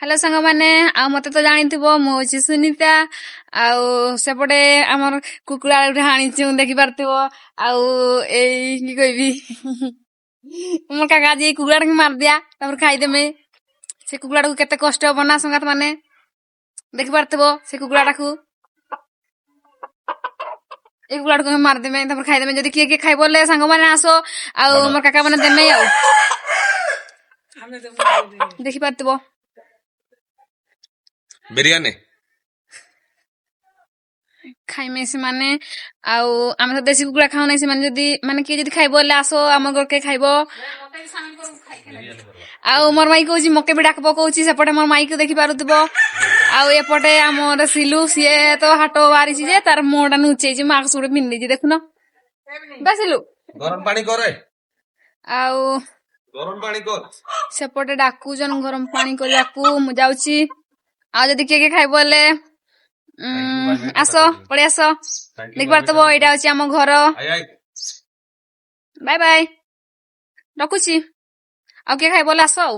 Hello ସାଙ୍ଗମାନେ, ଆଉ ମତେ ତ ଜାଣିଥିବ, ମୁଁ ହଉଛି ସୁନିତା। ଆଉ ସେପଟେ ଆମର କୁକୁଡ଼ା ଗୋଟେ ଆଣିଛୁ, ଦେଖିପାରୁଥିବ। ଆଉ ଏଇ କି କହିବି, ମୋ କାକା ଆଜି ଏଇ କୁକୁଡ଼ାଟାକୁ ମାରିଦିଆ, ତାପରେ ଖାଇଦେମେ। ସେ କୁକୁଡ଼ାଟାକୁ କେତେ କଷ୍ଟ ହବ ନା ସଙ୍ଗାତ ମାନେ? ଦେଖିପାରୁଥିବ ସେ କୁକୁଡ଼ାଟାକୁ। ଏଇ କୁକୁଡ଼ାଟାକୁ ଆମେ ମାରିଦେମେ, ତାପରେ ଖାଇଦେମେ। ଯଦି କିଏ କିଏ ଖାଇବ ବୋଲେ ସାଙ୍ଗମାନେ ଆସ, ଆଉ ମୋର କାକା ମାନେ ଦେମେ। ଆଉ ଦେଖିପାରୁଥିବ। ବିରିୟାନୀ। ଖାଇମେ ସେମାନେ। ଆଉ ଆମେ ତ ଦେଶୀ କୁକୁଡ଼ା ଖାଉନାହିଁ। ସେମାନେ ଯଦି ମାନେ କିଏ ଯଦି ଖାଇବ ହେଲେ ଆସ ଆମ ଘରକେ ଖାଇବ। ଆଉ ମୋର ମାଇ କହୁଛି, ମକେ ବି ଡାକ ପକଉଛି। ସେପଟେ ମୋର ମାଇକୁ ଦେଖି ପାରୁଥିବ। ଆଉ ଏପଟେ ଆମର ସିଲୁ, ସିଏ ତ ହାଟ ବାହାରିଛି ଯେ ତାର ମୁହଁଟା ନୁଚେଇଛି, ମାସ୍କ ଗୋଟେ ପିନ୍ଧିଛି, ଦେଖୁନ ବା ସିଲୁ। ଗରମ ପାଣି କରେ। ଆଉ ଗରମ ପାଣି କର। ସେପଟେ ଡାକୁଛନ୍ ଗରମ ପାଣି କରିବାକୁ, ମୁଁ ଯାଉଛି। ଆଉ ଯଦି କିଏ କିଏ ଖାଇବ ହେଲେ ଆସ, ପଳେଇ ଆସ। ଦେଖିପାରୁଥିବ, ଏଇଟା ହଉଛି ଆମ ଘର। I I. Bye bye, ରଖୁଛି। ଆଉ କିଏ ଖାଇବ ହେଲେ ଆସ ଆଉ।